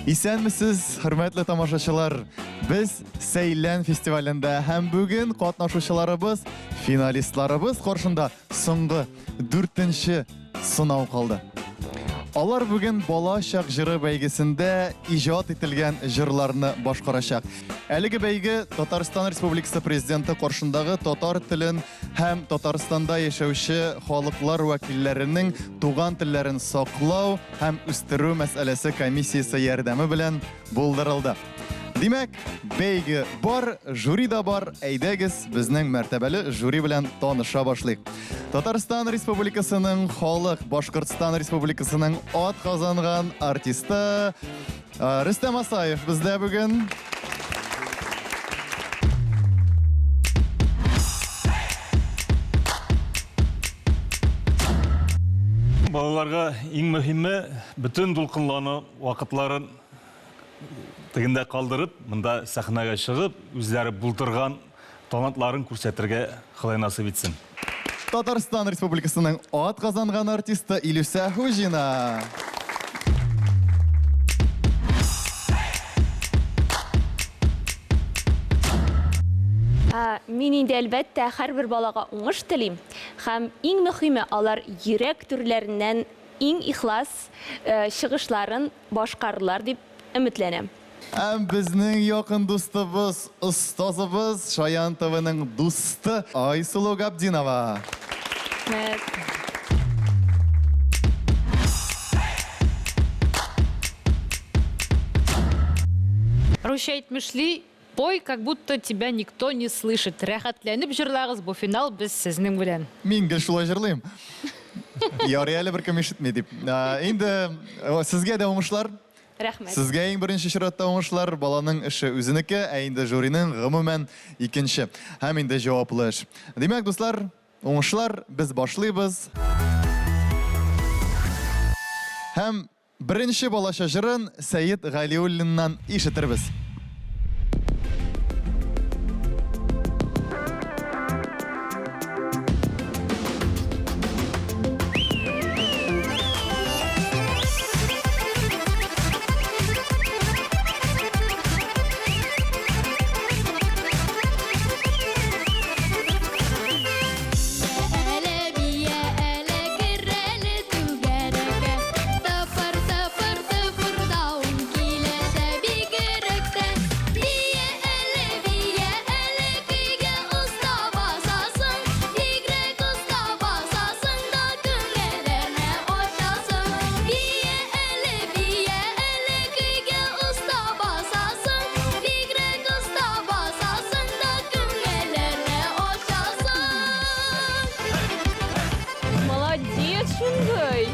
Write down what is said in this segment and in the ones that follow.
Исәнмесез, хөрмәтле тамашачылар! Без Сәйлән фестивалендә һәм бүген катнашучыларыбыз, финалистларыбыз каршында соңгы дүртенче сынау калды. Алар бүген Бала чак җыры бәйгесендә иҗат ителгән җырларны башкарачак. Әлеге бәйге Татарстан Республикасы Президенты каршындагы татар телен һәм Татарстанда яшәүче халыклар вәкилләренең туган телләрен саклау һәм үстерү мәсьәләсе комиссиясе ярдәме белән булдырылды. Димәк, бәйге бар, жюри да бар. Әйдәгез, безнең мәртәбәле жюри белән таныша башлыйк. Татарстан Республикасының халык, Башкортстан Республикасының ат казанган артисты э, Рөстәм Асаев бездә бүген. Балаларга иң мөһиме бөтен дулкынлану вакытларын тегендә калдырып, монда сәхнәгә чыгып, үзләре булдырган талантларын күрсәтергә Ходай насыйп итсен. Татарстан Республикасының ат казанган артисты Илүсә Хуҗина. Мин инде, әлбәттә, һәрбер балага уңыш телим. Һәм иң мөхиме, алар йөрәк түрләреннән иң ихлас чыгышларын башкарырлар дип өметләнәм. Һәм безнең якын дустыбыз, остазыбыз, Шаян ТВның дусты Айсылу Габдинова. Рәхмәт. Русча әйтмешли, пой, как будто тебя никто не слышит. Рәхәтләнеп җырлагыз, бу финал без сезнең белән. Мин гел шулай җырлыйм. Ярый әле беркем ишетми дип. Инде сезгә дә уңышлар. Рәхмәт. Сезгә иң беренче чиратта уңышлар, баланың эше үзенеке, ә инде жюриның гомумән икенче. Һәм инде җаваплы эш. Димәк, дуслар, уңышлар, без башлыйбыз. Һәм Беренче балача җырын Сәет Галиуллиннан ишетербез. Молодец, шундый.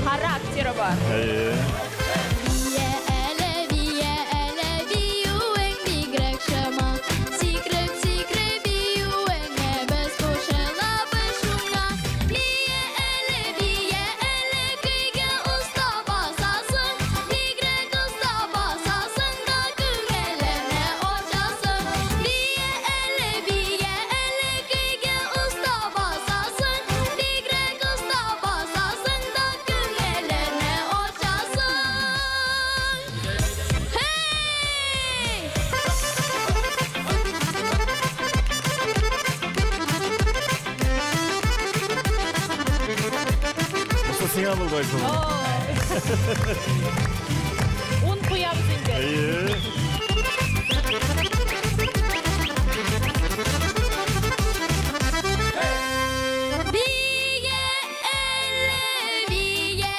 Характеры бар. Әйе. Бия әле, бия әле, биюең бигрәк шома. Сикереп, сикереп биюеңә без кушылабыз шуңа. Бия әле, бия әле, көйгә оста басасың. Бигрәк оста басасың да күңелемне ачасың. Бия әле, бия әле, көйгә оста басасың. Бигрәк оста басасың да күңелемне ачасың. Hey! Бусы сиңа булды, Айсылу. Ун куябыз инде. Әйе. Бия әле, бия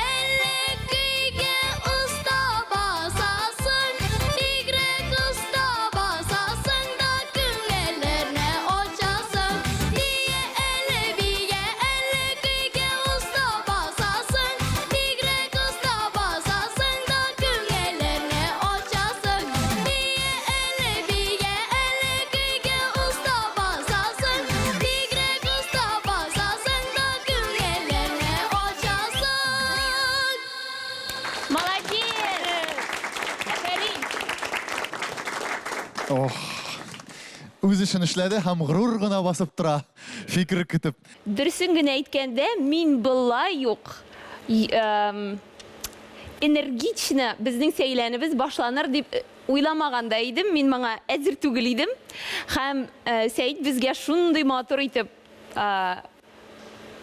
әле, көйгә оста басасың. Бигрәк оста басасың да күңелләрне ачасың. Бия әле, бия әле, көйгә оста басасың. Бигрәк оста басасың да күңелләрне ачасың. Бия әле, бия әле, көйгә оста басасың. Бигрәк оста басасың да күңелләрне ачасың. Молодец! Афәрин! Ох. Үз эшен эшләде һәм горур гына басып тора, фикер көтеп. Дөресен генә әйткәндә, мин болай ук энергично безнең сәйләнебез башланыр дип уйламаган да идем, мин моңа әзер түгел идем. Һәм Сәет безгә шундый матур итеп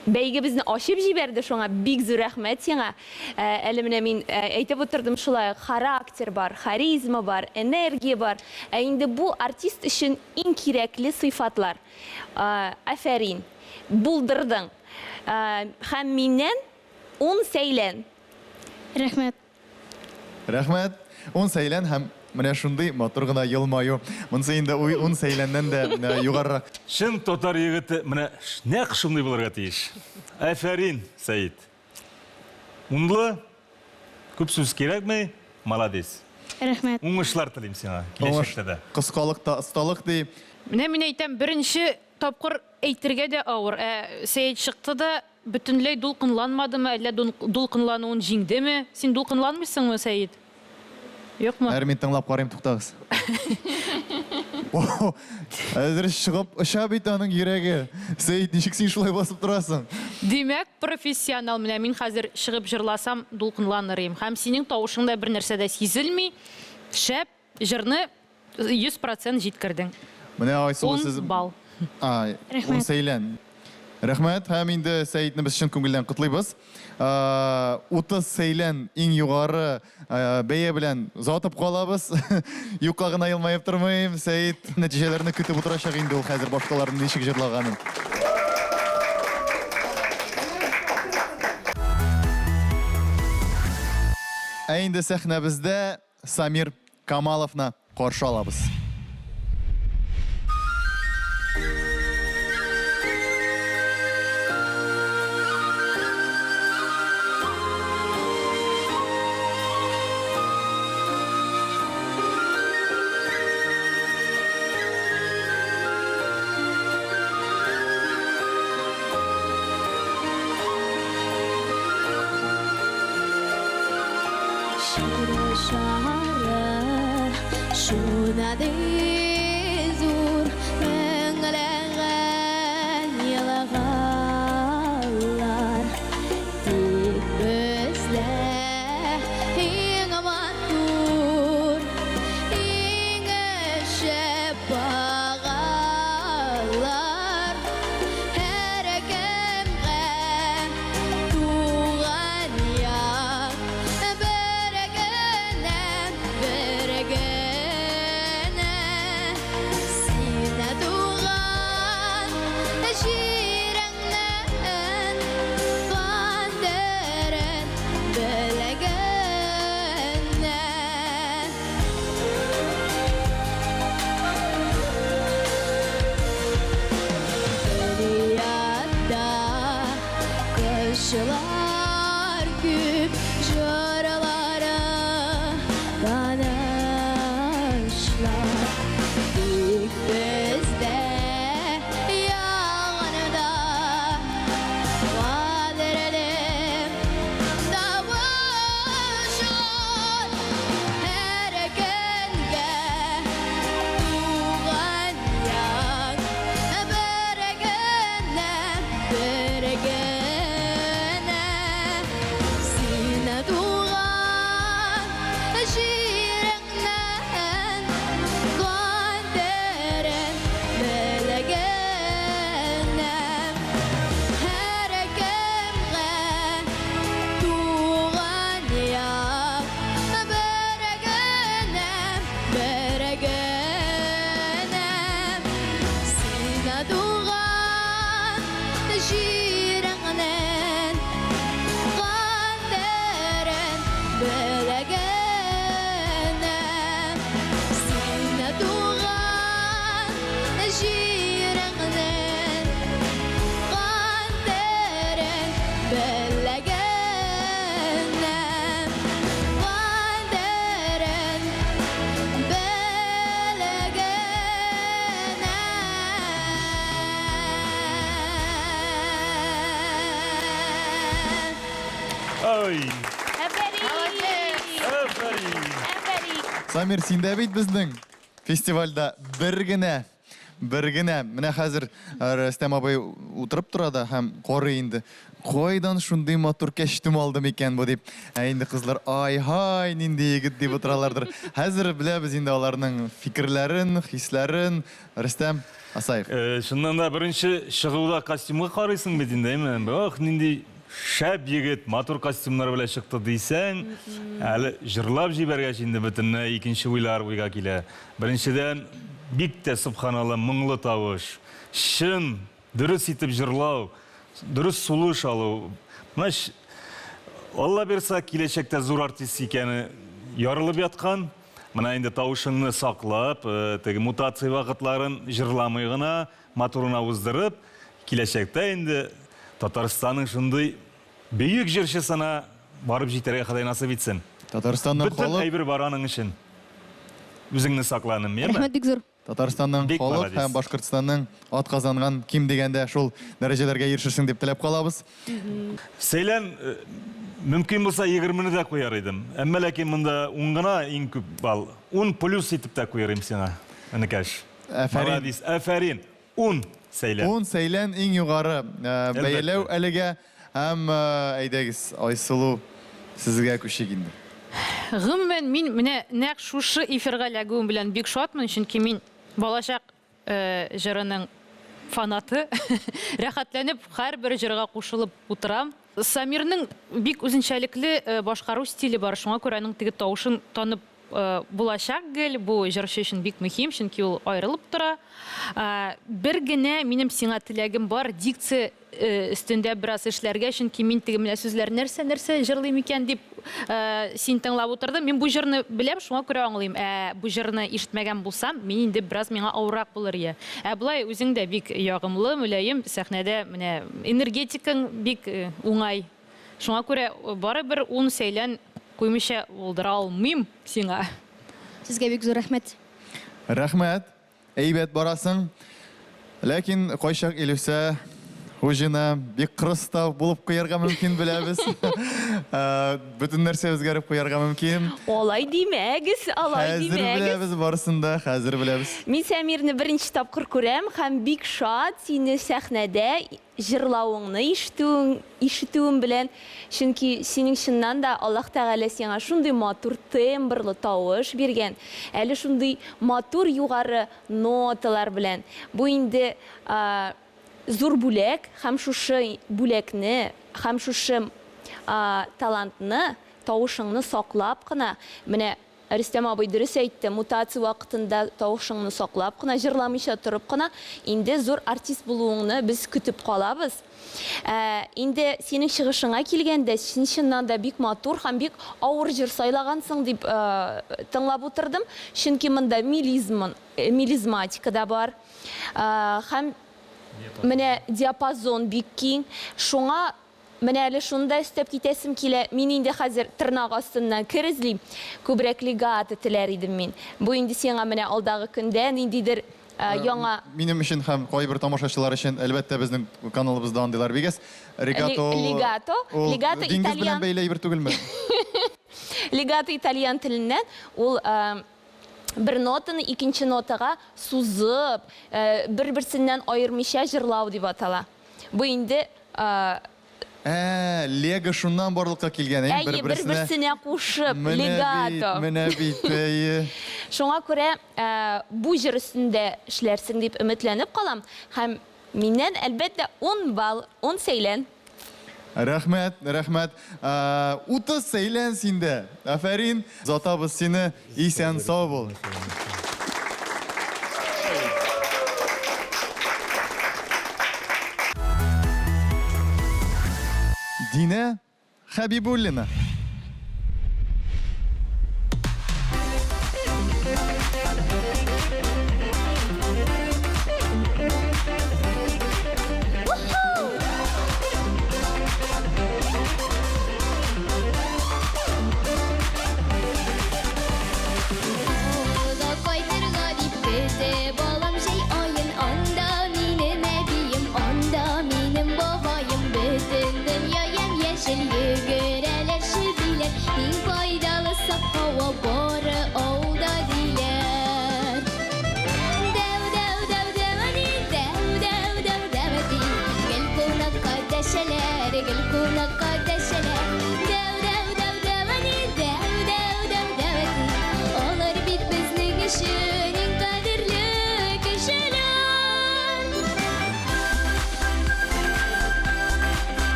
бәйгебезне ачып җибәрде, шуңа бик зур рәхмәт сиңа. Әле менә мин әйтеп утырдым шулай, характер бар, харизма бар, энергия бар. Ә инде бу артист өчен иң кирәкле сыйфатлар. Афәрин, булдырдың. Һәм миннән 10 сәйлән. Рәхмәт. Рәхмәт. 10 сәйлән һәм менә шундый матур гына елмаю. Монысы инде 10 сәйләннән дә югарырак. Чын татар егете менә нәкъ шундый булырга тиеш. Афәрин, Сәет. Унлы, күп сүз кирәкми, молодец. Рәхмәт. Уңышлар телим сиңа киләчәктә дә. Кыскалык та осталык ди. Менә мин әйтәм, беренче тапкыр әйтергә дә авыр. Ә Сәет чыкты да, бөтенләй дулкынланмадымы, әллә дулкынлануын җиңдеме? Син дулкынланмыйсыңмы, Сәет? Юкмы? Хәер, мин тыңлап карыйм, туктагыз. Әзер чыгып оча бит аның йөрәге. Сәет, ничек син шулай басып торасың? Димәк, профессионал. Менә мин хәзер чыгып җырласам, дулкынланыр идем. Һәм синең тавышыңда бер нәрсә дә сизелми. Шәп, җырны 100% җиткердең. Менә Айсылу сез... 10 балл. Рәхмәт. Сәйлән. Рәхмәт. Һәм инде Сәетне без чын күңелдән котлыйбыз. 30 сәйлән иң югары бәя белән озатып калабыз. Юкка гына елмаеп тормыйм. Сәет нәтиҗәләрне көтеп утырачак инде ул хәзер башкаларның ничек җырлаганын. Ә инде сәхнәбездә Самир Камаловны каршы алабыз. Шары шуна зур меңләгән елгалар, тик бездә иң матур, иң шәп агалар. Һәркемгә туган як бер генә, бер генә. Син туган җиреңнән кадерен белгәннән. Дөньяда кешеләр күп, җырлары танышлар. Тик бездә ягында кадерле тавышлар. Һәркемгә туган як бер генә, бер генә. Син туган җиреңнән кадерен белгәннән. Һәркемгә туган як бер генә, бер генә. Син туган җиреңнән кадерен белгәннән. Син туган җиреңнән кадерен белгәннән. Кадерен белгәннән. Ой, Афәрин! афәрин. Афәрин! Самир, син дә бит безнең фестивальдә бер генә бер генә. Менә хәзер Рөстәм абый утырып тора да һәм карый инде. Кайдан шундый матур кәчтүм алдым икән бу дип. Ә инде кызлар ай-һай, нинди егет дип утыралардыр. Хәзер беләбез инде аларның фикерләрен, хисләрен. Рөстәм Асаев. Чыннан да беренче чыгуда костюмга карыйсың бит инде, әйме? Ох, нинди шәп егет, матур костюмнар белән чыкты дисәң, әле җырлап җибәргәч инде бөтенләй икенче уйлар уйга килә. Беренчедән, бик тә сөбханалла моңлы тавыш. Чын, дөрес итеп җырлау, дөрес сулыш алу. Менә Алла бирса, киләчәктә зур артист икәне ярылып яткан. Менә инде тавышыңны саклап, теге мутация вакытларын җырламый гына, матурына уздырып, киләчәктә инде Татарстанның шундый бөек җырчысына барып җитәргә Ходай насыйп итсен. Татарстанның Бөтен халык әйбер бар аның өчен. Үзеңне сакланым, яме? Рәхмәт бик зур. Татарстанның Бик халык молодец. һәм Башкортстанның атказанган ким дигәндә шул дәрәҗәләргә ирешерсең дип теләп калабыз. Сәйлән, мөмкин булса 20-не дә куяр идем. Әмма ләкин монда 10 гына иң күп балл. 10 плюс итеп тә куяр идем сиңа, энекәш. Афәрин. Молодец, афәрин. 10 Сәйлән. 10 Сәйлән иң югары бәяләү әлегә. Һәм әйдәгез, Айсылу, сезгә күчик инде. Гомумән, мин менә нәкъ шушы эфирга эләгүем белән бик шатмын, чөнки мин балачак җырының фанаты. Рәхәтләнеп һәрбер җырга кушылып утырам. Самирның бик үзенчәлекле башкару стиле бар, шуңа күрә аның теге тавышын танып булачак гел. Бу җырчы өчен бик мөһим, чөнки ул аерылып тора. Бер генә минем сиңа теләгем бар, дикция өстендә бераз эшләргә, чөнки мин теге менә сүзләр нәрсә-нәрсә җырлыйм икән дип син тыңлап утырдым. Мин бу җырны беләм, шуңа күрә аңлыйм. Ә бу җырны ишетмәгән булсам, мин инде бераз миңа авыррак булыр иде. Ә болай үзең дә бик ягымлы, мөлаем, сәхнәдә менә энергетикаң бик уңай. Шуңа күрә барыбер 10 сәйлән куймыйча булдыра алмыйм сиңа. Сезгә бик зур рәхмәт. Рәхмәт. Әйбәт барасың. Ләкин кайчак Илүсә Хуҗина бик кырыс та булып куярга мөмкин, беләбез. Бөтен нәрсә үзгәреп куярга мөмкин. Алай димәгез, алай Хәзер димәгез. беләбез барысын да, хәзер беләбез. Мин Сәмирне беренче тапкыр күрәм һәм бик шат сине сәхнәдә җырлавыңны ишетүең, ишетүем белән, чөнки синең чыннан да Аллаһ Тәгалә сиңа шундый матур тембрлы тавыш биргән, әле шундый матур югары ноталар белән. Бу инде зур бүләк, һәм шушы бүләкне, һәм шушы талантны, тавышыңны саклап кына, менә Рөстәм абый дөрес әйтте, мутация вакытында тавышыңны саклап кына, җырламыйча торып кына, инде зур артист булуыңны без көтеп калабыз. Инде синең чыгышыңа килгәндә, син чыннан да бик матур һәм бик авыр җыр сайлагансың дип тыңлап утырдым, чөнки монда мелизматика да бар. Һәм менә диапазон бик киң, шуңа менә әле шуны да өстәп китәсем килә. Мин инде хәзер тырнак астыннан кер эзлим. Күбрәк легато теләр идем мин. Бу инде сиңа менә алдагы көндә ниндидер яңа Минем өчен һәм кайбер тамашачылар өчен, әлбәттә, безнең каналыбызда андыйлар бик әз. Легато ул- Легато, ул легато диңгез белән итальян. бәйле әйбер түгелме? Легато итальян теленнән ул бер нотаны икенче нотага сузып, бер-берсеннән аермыйча җырлау дип атала. Бу инде Лего шуннан барлыкка килгән, әйе, Әйе, бер-берсенә бер-берсенә кушып, Менә бит, легато. менә бит, әйе. Шуңа күрә бу җыр өстендә эшләрсең дип өметләнеп калам һәм миннән әлбәттә 10 балл, 10 сәйлән. Рәхмәт, рәхмәт. 30 сәйлән синдә. Афәрин, озатабыз сине, исән сау бул. Динә Хәбибуллина. Авылга кайтырга дип көтеп алам җәй аен. Анда минем әбием, анда минем бабаем. Бөтен дөнья ямь-яшел, йөгерәләр.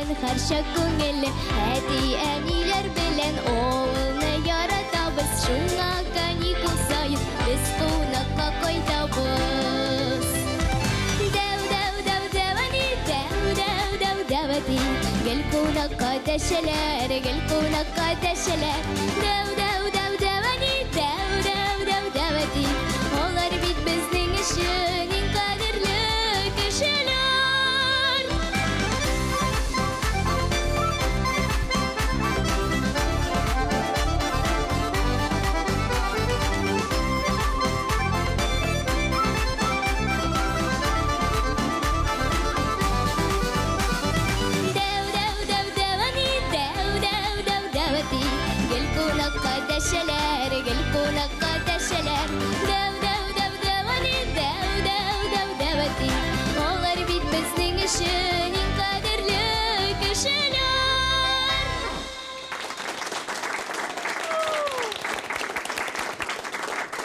белән һәрчак күңелле. Әти-әниләр белән авылны яратабыз, шуңа каникул саен без кунакка кайтабыз. Дәү, дәү, дәү, дәү әни, дәү, дәү, дәү, дәү әти. Гел кунакка дәшәләр, гел кунакка дәшәләр. Дәү, дәү, дәү, дәү әни, дәү, дәү, дәү, дәү әти. Алар бит безнең өчен иң кадерле кешеләр. Дәү, дәү, дәү, дәү әни, дәү, дәү, дәү, дәү әти. Гел кунакка дәшәләр, гел кунакка дәшәләр. Дәү, дәү, дәү, дәү әни, дәү, дәү, дәү, дәү әти. Алар бит безнең өчен иң кадерле кешеләр.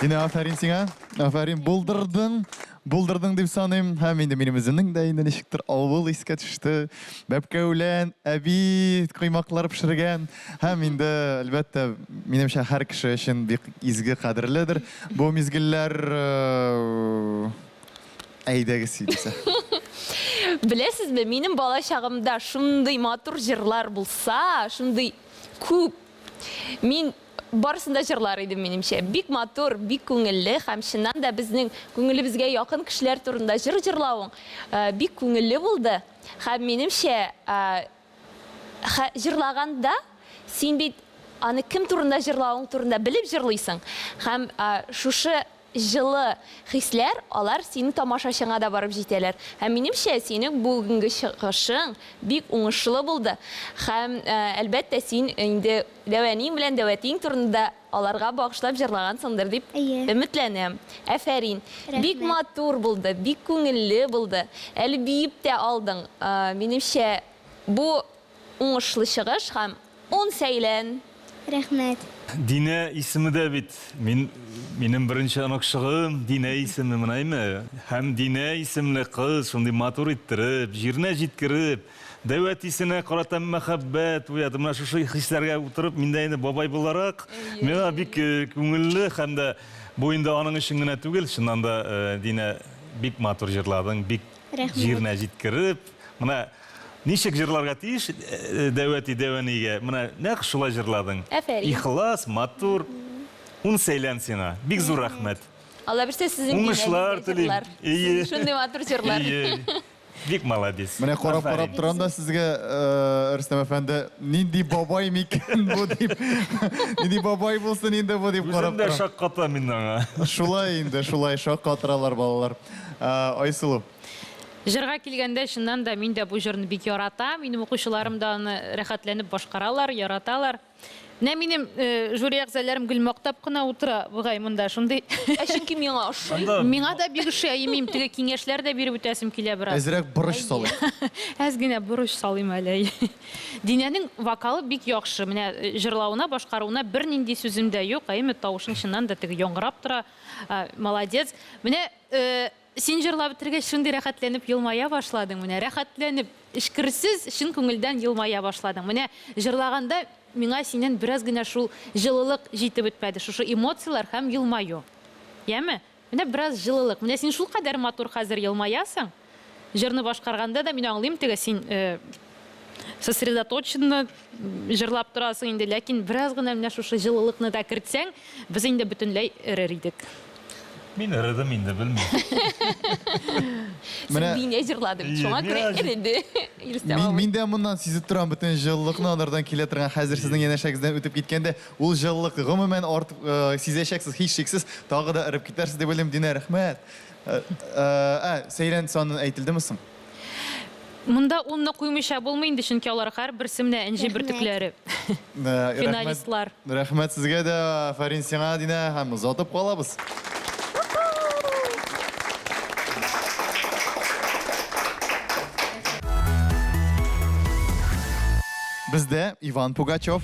Динә, афәрин сиңа. Афәрин, булдырдың. Булдырдың дип саныйм. Һәм инде минем үземнең дә инде ничектер авыл искә төште. Бәбкәүлән, әби коймаклар пешергән. Һәм инде, әлбәттә, минемчә һәр кеше өчен бик изге, кадерледер. Бу мизгелләр әйдәгез сөйләсә. Беләсезме, минем бала чагымда шундый матур җырлар булса, шундый күп. Мин барысын да җырлар идем, минемчә. Бик матур, бик күңелле һәм чыннан да безнең күңелебезгә якын кешеләр турында җыр җырлавың бик күңелле булды. Һәм минемчә, җырлаганда син бит аны кем турында җырлавың турында белеп җырлыйсың. Һәм шушы җылы хисләр, алар синең тамашачыңа да барып җитәләр. Һәм минемчә, синең бүгенге чыгышың бик уңышлы булды. Һәм, әлбәттә, син инде дәү әниең белән дәү әтиең турында аларга багышлап җырлагансыңдыр дип өметләнәм. Афәрин. Бик матур булды, бик күңелле булды. Әле биеп тә алдың. Минемчә, бу уңышлы чыгыш һәм ун сәйлән. Рәхмәт. Динә исеме дә бит мин минем беренче оныкчыгым Динә исеме менә әйме. Һәм Динә исемле кыз шундый матур иттереп, җиренә җиткереп, дәү әтисенә карата мәхәббәт уятып, менә шушы хисләргә утырып, мин дә инде бабай буларак, миңа бик күңелле һәм дә бу инде аның өчен генә түгел, чыннан да Динә бик матур җырладың, бик җиренә җиткереп, менә ничек җырларга тиеш дәү әти, дәү әнигә, менә нәкъ шулай җырладың. Афәрин. Ихлас, матур. Ун сәйлән сиңа. Бик зур рәхмәт. Алла бирсә, сезнең Уңышлар телим. Ие. Шундый матур җырлар. Ие. Бик молодец. Менә карап-карап торам да сезгә, Рөстәм әфәнде, нинди бабай микән бу дип. Нинди бабай булсын инде бу дип карап Үзем дә торам. шаккатам мин аңа. Шулай инде, шулай шаккатыралар балалар. Айсылу. Җырга килгәндә, чыннан да мин дә бу җырны бик яратам. Минем укучыларым да аны рәхәтләнеп башкаралар, яраталар. Менә минем жюри әгъзаларым гел мактап кына утыра бугай монда шундый. Ә чөнки миңа ошый. Миңа да бик ошый, әйе, минем теге киңәшләр дә биреп үтәсем килә бераз. Әзрәк борыч салыйк. Әз генә борыч салыйм әле. Динәнең вокалы бик яхшы. Менә җырлавына, башкаруына бернинди сүзем дә юк. Әйеме, тавышың чыннан да теге яңгырап тора. Молодец. Менә син җырлап бетергәч, шундый рәхәтләнеп елмая башладың. Менә рәхәтләнеп, эчкерсез, чын күңелдән елмая башладың. Менә җырлаганда миңа синнән бераз генә шул җылылык җитеп бетмәде. Шушы эмоцияләр һәм елмаю. Яме? Менә бераз җылылык. Менә син шулкадәр матур хәзер елмаясың. Җырны башкарганда да мин аңлыйм, теге син сосредоточенно җырлап торасың инде, ләкин бераз гына менә шушы җылылыкны да кертсәң, без инде бөтенләй эрер идек. Мин эредем инде, белмим. Менә Динә җырлады бит, шуңа күрә эреде. Мин дә моннан сизеп торам бөтен җылылыкны, алардан килә торган хәзер сезнең янәшәгездән үтеп киткәндә, ул җылылык гомумән артып сизәчәксез, һичшиксез, тагы да эреп китәрсез дип уйлыйм. Динә, рәхмәт. Сәйлән санын әйтелдеме соң? Монда унны куймыйча булмый инде, чөнки алар һәрберсе менә энҗе бөртекләре. Финалистлар. Рәхмәт сезгә дә, афәрин сиңа, Динә, һәм озатып калабыз. Бездә Иван Пугачев.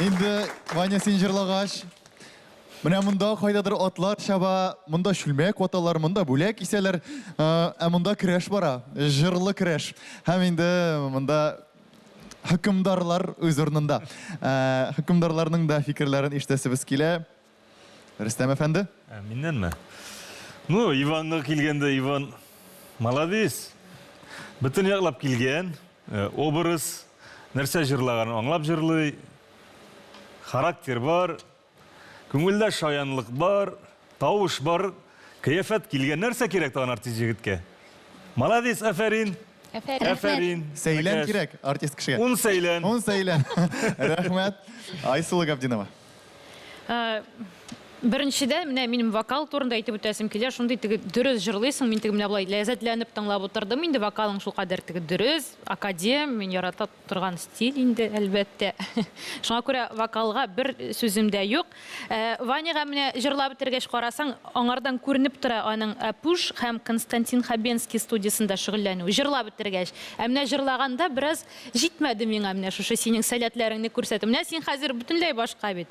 Инде Ваня син җырлагач, менә монда кайдадыр атлар чаба, монда чүлмәк ваталар, монда бүләк исәләр, ә монда көрәш бара, җырлы көрәш. Һәм инде монда хөкемдарлар үз урынында. Хөкемдарларның да фикерләрен ишетәсебез килә. Рөстәм әфәнде? Ә, миннәнме? Ну, Иванга килгәндә, Иван молодец. Бөтен яклап килгән, образ, нәрсә җырлаганын аңлап җырлый. Характер бар, күңелдә шаянлык бар, тавыш бар, кыяфәт килгән. Нәрсә кирәк тагын артист егеткә? Молодец, афәрин. Афәрин. Афәрин. Сәйлән кирәк артист кешегә. Ун сәйлән. Ун сәйлән. Рәхмәт. Айсылу Габдинова. Беренчедән, менә минем вокал турында әйтеп үтәсем килә. Шундый теге дөрес җырлыйсың, мин теге менә болай ләззәтләнеп тыңлап утырдым. Инде вокалың шулкадәр теге дөрес, академ, мин ярата торган стиль инде, әлбәттә. Шуңа күрә вокалга бер сүзем дә юк. Ваняга менә җырлап бетергәч карасаң, аңардан күренеп тора аның Апуш һәм Константин Хабенский студиясендә шөгыльләнү. Җырлап бетергәч. Ә менә җырлаганда бераз җитмәде миңа менә шушы синең сәләтләреңне күрсәтү. Менә син хәзер бөтенләй башка бит.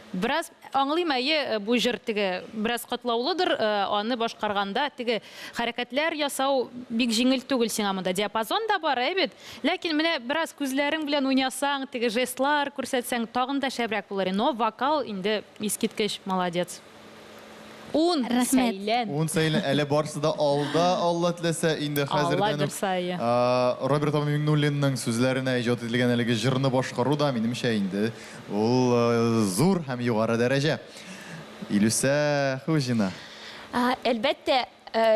Бераз аңлыйм, әйе, бу җыр теге бераз катлаулыдыр, аны башкарганда теге хәрәкәтләр ясау бик җиңел түгел сиңа монда. Диапазон да бар, әйе бит. Ләкин менә бераз күзләрең белән уйнасаң, теге жестлар күрсәтсәң, тагын да шәбрәк булыр. Но вокал инде искиткеч, молодец. Ун сәйлән. Ун сәйлән. Әле барысы да алда, Алла теләсә, инде хәзердән үк. Роберт абый Миңнуллинның сүзләренә иҗат ителгән әлеге җырны башкару да, минемчә, инде ул зур һәм югары дәрәҗә. Илүсә Хуҗина. Әлбәттә,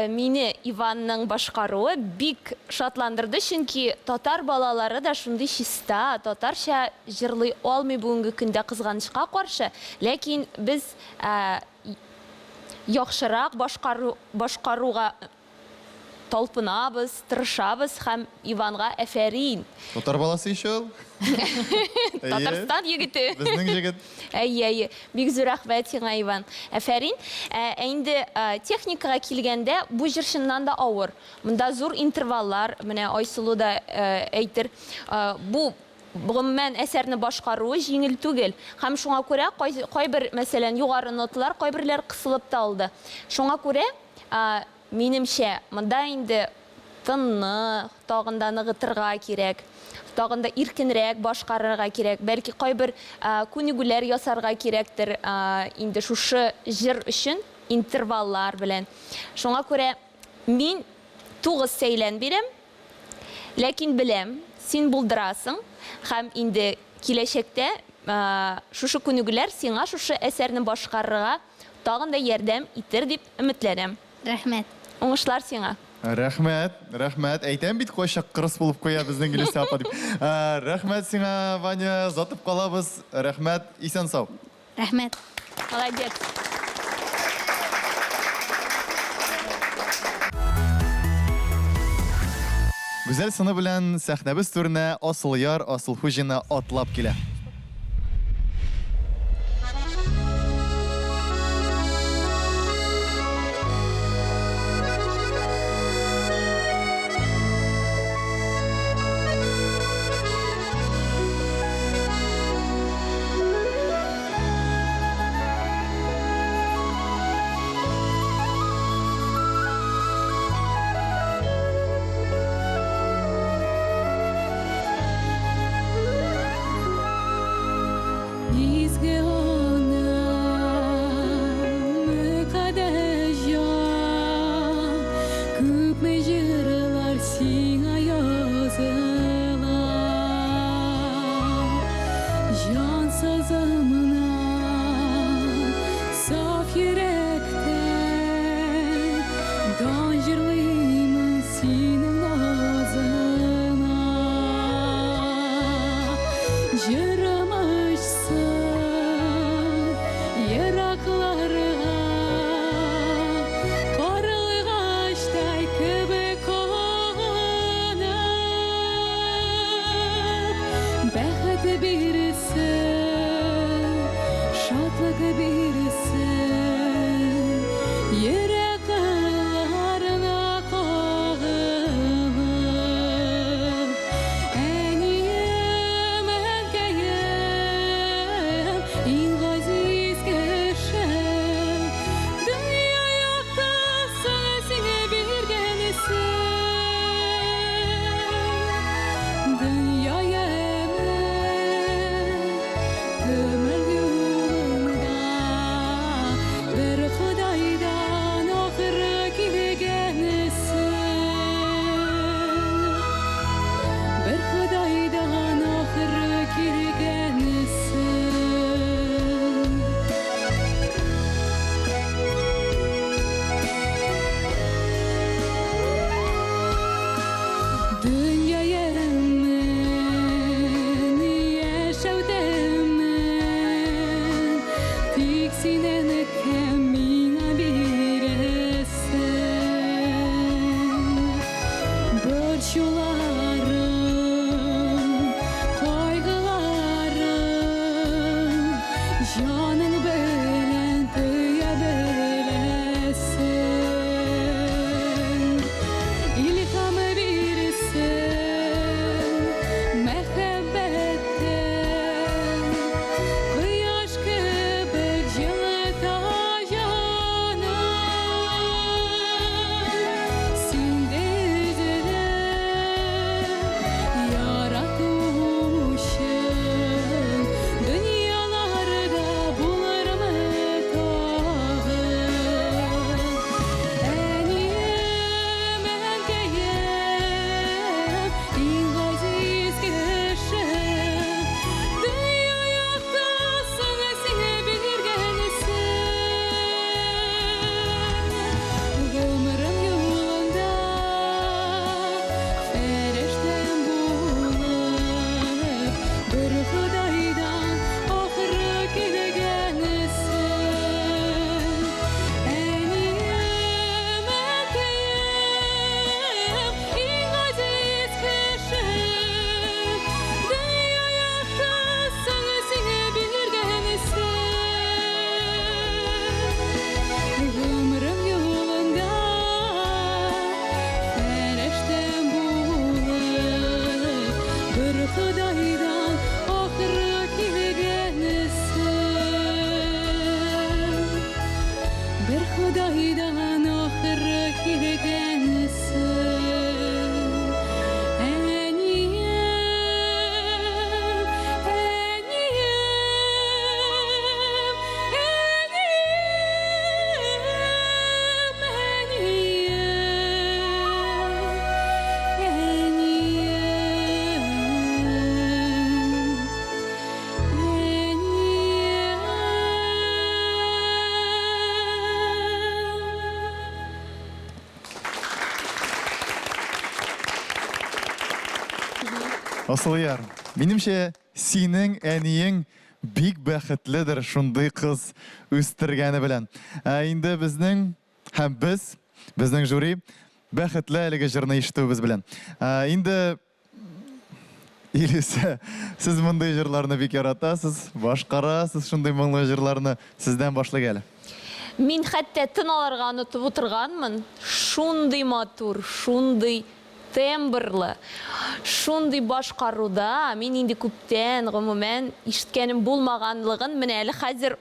мине Иванның башкаруы бик шатландырды, чөнки татар балалары да шундый чиста, татарча җырлый алмый бүгенге көндә, кызганычка каршы. Ләкин без яхшырак башкару, башкаруга талпынабыз, тырышабыз һәм Иванга әфәрин. Татар баласы ич ул. Татарстан егете. Безнең җегет. Әйе, әйе. Бик зур рәхмәт сиңа, Иван. Әфәрин. Ә инде техникага килгәндә, бу җыр чыннан да авыр. Монда зур интерваллар, менә Айсылу да әйтер. Бу гомумән әсәрне башкаруы җиңел түгел. Һәм шуңа күрә кайбер, мәсәлән, югары ноталар кайберләр кысылып та алды. Шуңа күрә, минемчә, монда инде тынны тагын да ныгытырга кирәк, тагын да иркенрәк башкарырга кирәк, бәлки кайбер күнегүләр ясарга кирәктер инде шушы җыр өчен интерваллар белән. Шуңа күрә мин 9 сәйлән бирәм. Ләкин беләм, син булдырасың һәм инде киләчәктә шушы күнегүләр сиңа шушы әсәрне башкарырга тагын да ярдәм итер дип өметләнәм. Рәхмәт. Уңышлар сиңа. Рәхмәт, рәхмәт. Әйтәм бит, кайчак кырыс булып куя безнең Гөлүсә апа дип. Рәхмәт сиңа, Ваня, озатып калабыз. Рәхмәт, исән сау. Рәхмәт. Молодец. Гүзәл сыны белән сәхнәбез түренә Асылъяр Асылхуҗина атлап килә. Изге анам, мөкаддәс җан, күпме җырлар сиңа языла. Җан сазымнан, саф йөрәктән дан җырлыймын синең назыңа. Җырым очсын еракларга, карлыгачтай кебек кагынып, бәхет бирсен, шатлык бирсен, йөрәк кылларына кагылып. Әнием, әнкәем, Асылъяр, минемчә, синең әниең бик бәхетледер шундый кыз үстергәне белән. Ә инде безнең һәм без, безнең жюри бәхетле әлеге җырны ишетүебез белән. Ә инде Илүсә, сез мондый җырларны бик яратасыз, башкарасыз шундый моңлы җырларны. Сездән башлыйк әле. Мин хәтта тын алырга онытып утырганмын. Шундый матур, шундый тембрлы, шундый башкаруда мин инде күптән, гомумән, ишеткәнем булмаганлыгын менә әле хәзер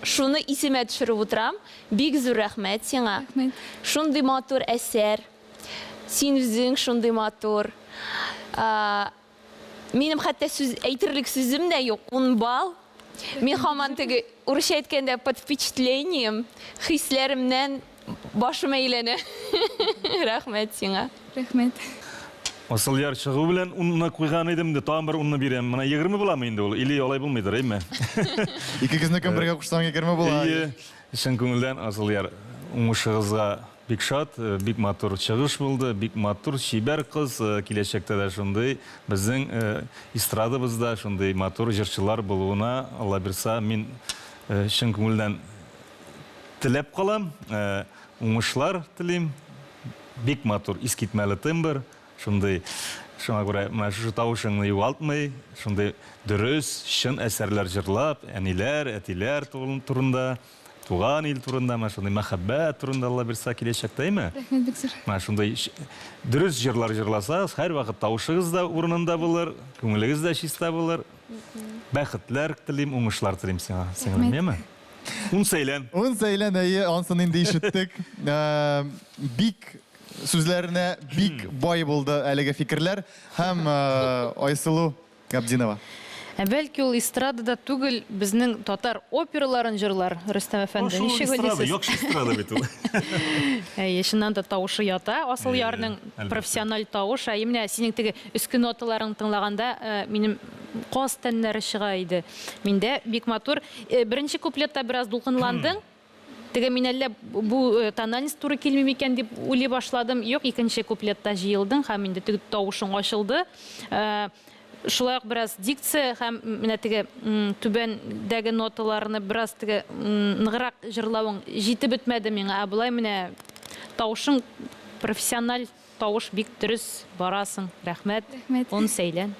шуны исемә төшереп утырам. Бик зур рәхмәт сиңа. Рәхмәт. Шундый матур әсәр. Син үзең шундый матур. Минем хәтта сүз әйтерлек сүзем дә юк. Ун балл. Мин һаман теге урысча әйткәндә под впечатлением, хисләремнән башым әйләнә. Рәхмәт сиңа. Рәхмәт. Асылъяр чыгу белән унны куйган идем инде, тагын бер унны бирәм. Менә 20 буламы инде ул? Или алай булмыйдыр, әйме? Икегезнекен бергә кушсаң 20 була. Әйе. Чын күңелдән, Асылъяр, уңышыгызга Бик шат, бик матур чыгыш булды, бик матур, чибәр кыз, киләчәктә дә шундый безнең эстрадабызда шундый матур җырчылар булуына, Алла бирса, мин чын күңелдән теләп калам, уңышлар телим. Бик матур, искитмәле тембр, шундый, шуңа күрә менә шушы тавышыңны югалтмый, шундый дөрес, чын әсәрләр җырлап, әниләр, әтиләр турында, Туган ил турында, менә шундый мәхәббәт турында Алла бирса киләчәктә, әйме? Рәхмәт бик зур. Менә шундый дөрес җырлар җырласагыз, һәрвакыт тавышыгыз да урынында булыр, күңелегез дә чиста булыр. Бәхетләр телим, уңышлар телим сиңа, сеңлем, яме? Ун сәйлән. Ун сәйлән, әйе, ансын инде ишеттек. Э, бик сүзләренә бик бай булды әлеге фикерләр һәм э, Айсылу Габдинова. Ә бәлки ул эстрадада түгел, безнең татар операларын җырлар, Рөстәм әфәнде, Шул ничек эстрада, уйлыйсыз? яхшы эстрада бит ул. Әйе, чыннан да тавышы ята, Асыл Әйе, Ярның әлбәттә. профессиональ тавыш. Әйе, менә синең теге өске ноталарыңны тыңлаганда, э, минем каз тәннәре чыга иде. Миндә бик матур. Э, Беренче куплетта бераз дулкынландың. Теге мин әллә бу э, тональность туры килми микән дип уйлый башладым. Юк, икенче куплетта җыелдың һәм инде теге тавышың ачылды. Э, шулай ук бераз дикция һәм менә теге түбәндәге ноталарны бераз теге ныграк җырлавың җитеп бетмәде миңа. Ә болай менә тавышың профессиональ тавыш бик дөрес барасың. Рәхмәт. Рәхмәт. Он сәйлән.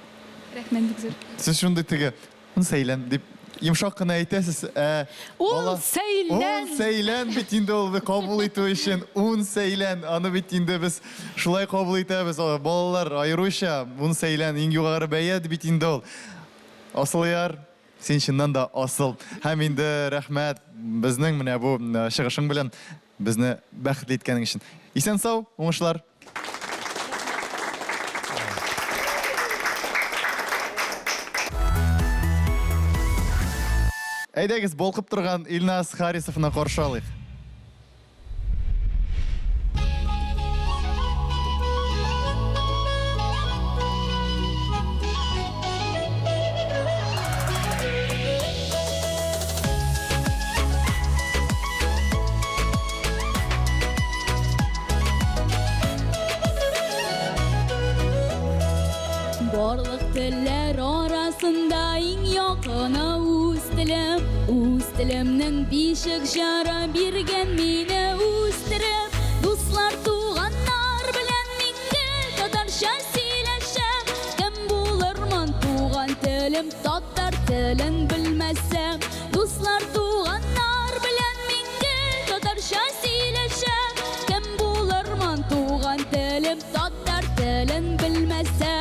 Рәхмәт бик зур. Сез шундый теге Ун сәйлән дип йомшак кына әйтәсез, ә Ун сәйлән! Ун сәйлән бит инде ул кабул итү өчен. Ун сәйлән, аны бит инде без шулай кабул итәбез. Балалар аеруча ун сәйлән иң югары бәя бит инде ул. Асылъяр, син чыннан да асыл. Һәм инде рәхмәт безнең менә бу чыгышың белән безне бәхетле иткәнең өчен. Исән-сау, уңышлар! Әйдәгез, балкып торган Илназ Харисовны каршы алыйк. Барлык телләр арасында иң якыны үз телем. Үз телемнең бишек җыры биргән мине үстереп. Дуслар, туганнар белән мин гел татарча сөйләшәм. Кем булырмын туган телем, татар телен белмәсәм. Дуслар, туганнар белән мин гел татарча сөйләшәм. Кем булырмын туган телем, татар телен белмәсәм.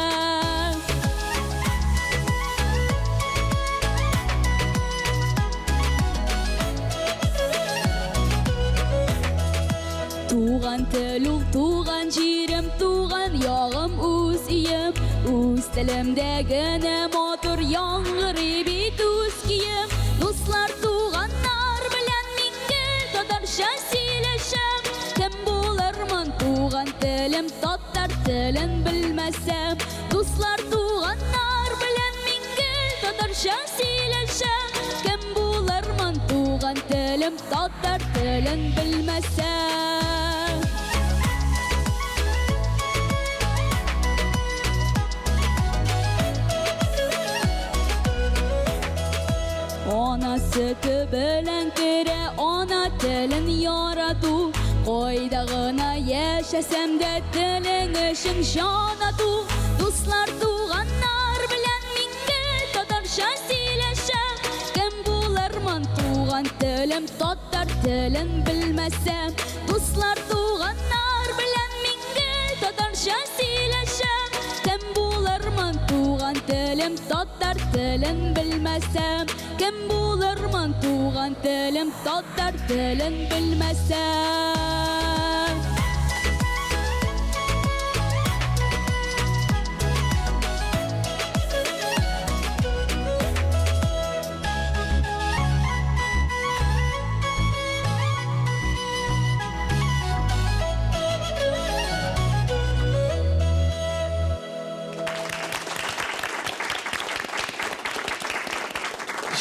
Туган тел ул туган җирем, туган ягым үз өем. Үз телемдә генә матур яңгырый бит үз көем. Дуслар, туганнар белән мин гел татарча сөйләшәм. Кем булырмын туган телем, татар телен белмәсәм. Дуслар, туганнар белән мин гел татарча сөйләшәм. Кем булырмын туган телем, татар телен белмәсәм. Ана сөте белән керә ана телен ярату. Кайда гына яшәсәм дә телең өчен җан ату. Дуслар, туганнар белән мин гел татарча сөйләшәм. Кем булырмын туган телем татар телен белмәсәм. Дуслар, туганнар белән мин гел татарча сөйләшәм. Кем булырмын туган телем татар телен белмәсәм. Кем булырмын туган телем татар телен белмәсәм.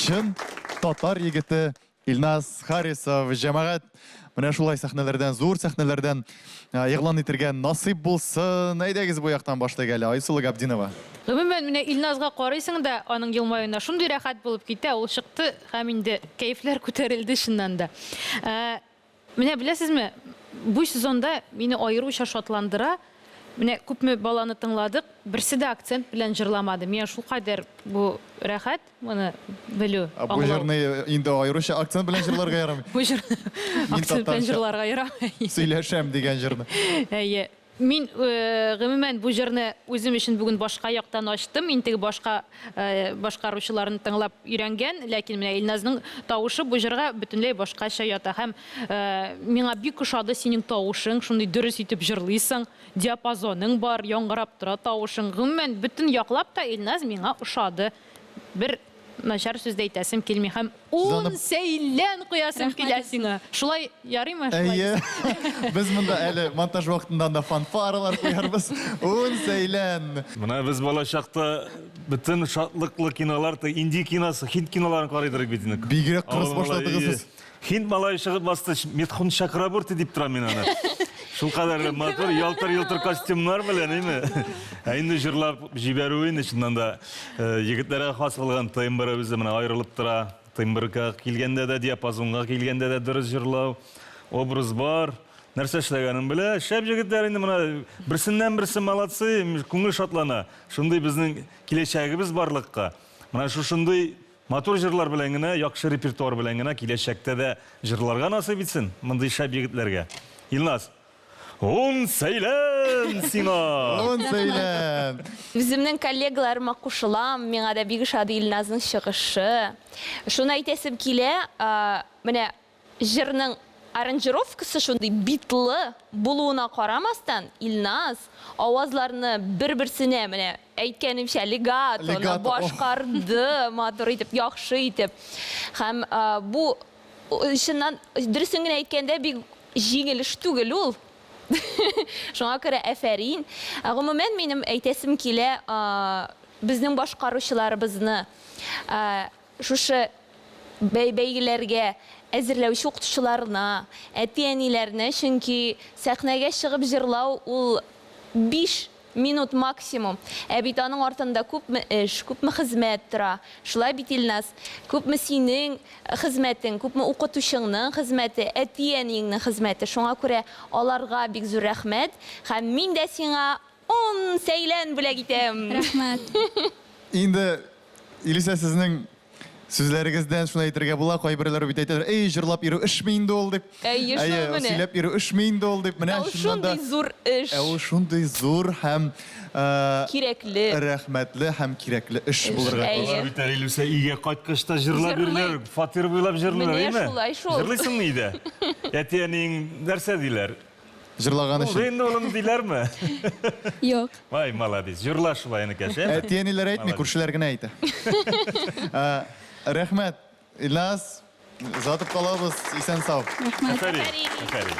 Чын татар егете Илназ Харисов. Җәмәгать, менә шулай сәхнәләрдән, зур сәхнәләрдән игълан итергә насыйп булсын. Әйдәгез бу яктан башлыйк әле. Айсылу Габдинова. Гомумән, менә Илназга карыйсың да, аның елмаюына шундый рәхәт булып китә. Ул чыкты һәм инде кәефләр күтәрелде чыннан да. Менә беләсезме, бу сезонда мине аеруча шатландыра. Менә күпме баланы тыңладык, берсе дә акцент белән җырламады. Миңа шулкадәр бу рәхәт, моны белү, Бу аңлау. җырны инде аеруча акцент белән җырларга ярамый. Бу җырны акцент белән җырларга ярамый. Сөйләшәм дигән җырны. Әйе. Мин гомумән бу җырны үзем өчен бүген башка яктан ачтым. Мин теге башка башкаручыларны тыңлап өйрәнгән, ләкин менә Илназның тавышы бу җырга бөтенләй башкача ята. Һәм миңа бик ошады синең тавышың, шундый дөрес итеп җырлыйсың, диапазоның бар, яңгырап тора тавышың. Гомумән, бөтен яклап та Илназ миңа ошады. Бер начар сүз дә әйтәсем килми һәм ун сәйлән куясым килә сиңа. Шулай ярыймы? Әйе. Без монда әле монтаж вакытында да фанфаралар куярбыз. Ун сәйлән. Менә без балачакта бөтен шатлыклы кинолар, инди киносы, һинд киноларын карыйдыр бит инде. Бигрәк кырыс башладыгыз сез. Һинд малае чыгып басты, Митхун Чакрабурти дип торам мин аны. Шул кадәрле матур, ялтыр-йолтыр костюмнар белән, әйме? Ә инде җырлап җибәрүе инде чыннан да егетләргә хас булган тембры үзе менә аерылып тора. Тембрга килгәндә дә, диапазонга килгәндә дә дөрес җырлау, образ бар. Нәрсә эшләгәнен белә. Шәп егетләр инде менә берсеннән-берсе молодцы, күңел шатлана. Шундый безнең киләчәгебез барлыкка. Менә шушындый матур җырлар белән генә, яхшы репертуар белән генә киләчәктә дә җырларга насыйп итсен мондый шәп егетләргә. Илназ, ун сәйлән сиңа! Ун сәйлән! Үземнең коллегаларыма кушылам, миңа да бик ошады Илназның чыгышы. Шуны әйтәсем килә, менә җырның аранжировкасы шундый битлы булуына карамастан, Илназ авазларны бер-берсенә, менә әйткәнемчә, легатоны башкарды, матур итеп, яхшы итеп. Һәм бу чыннан, дөресен генә әйткәндә, бик җиңел эш түгел ул. Шуңа күрә афәрин. Гомумән, минем әйтәсем килә, безнең башкаручыларыбызны шушы бәйгеләргә әзерләүче укытучыларына, әти-әниләренә, чөнки сәхнәгә чыгып җырлау ул 5 минут максимум. Ә бит аның артында күпме эш, күпме хезмәт тора. Шулай бит, Илназ? Күпме синең хезмәтең, күпме укытучыңның хезмәте, әти-әниеңнең хезмәте. Шуңа күрә аларга бик зур рәхмәт. Һәм мин дә сиңа ун сәйлән бүләк итәм. Рәхмәт. Инде, Илүсә, сезнең сүзләрегездән шуны әйтергә була, кайберләре бит әйтәләр, эй, җырлап йөрү эшме инде ул дип. Әйе, шул Әйе, менә. сөйләп йөрү эшме инде ул дип. Менә Ә ул чыннан да шундый зур эш. Ә ул шундый зур һәм кирәкле. Рәхмәтле һәм кирәкле эш булырга Әйе. тиеш. Алар бит әле Илүсә өйгә кайткач та җырлап Җырлый. йөриләр, фатир буйлап җырлыйлар, Менә әйеме? шулай шул. Җырлыйсыңмы өйдә? Әти-әниең нәрсә диләр? Җырлаган Булды өчен. инде улым диләрме? Юк. Вай, молодец. Җырла шулай, энекәш, әйеме? Әти-әниләр әйтми, Молодец. күршеләр генә әйтә. Рәхмәт, Илназ, озатып калабыз, исән сау. Рәхмәт. Афәрин, афәрин.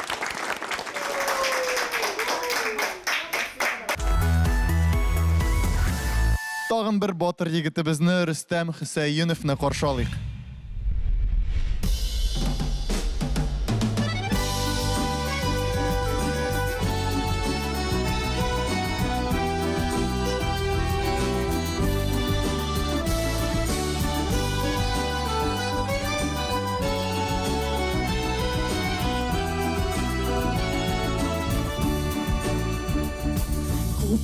Тагын бер батыр егетебезне Рөстәм Хөсәеновны каршы алыйк.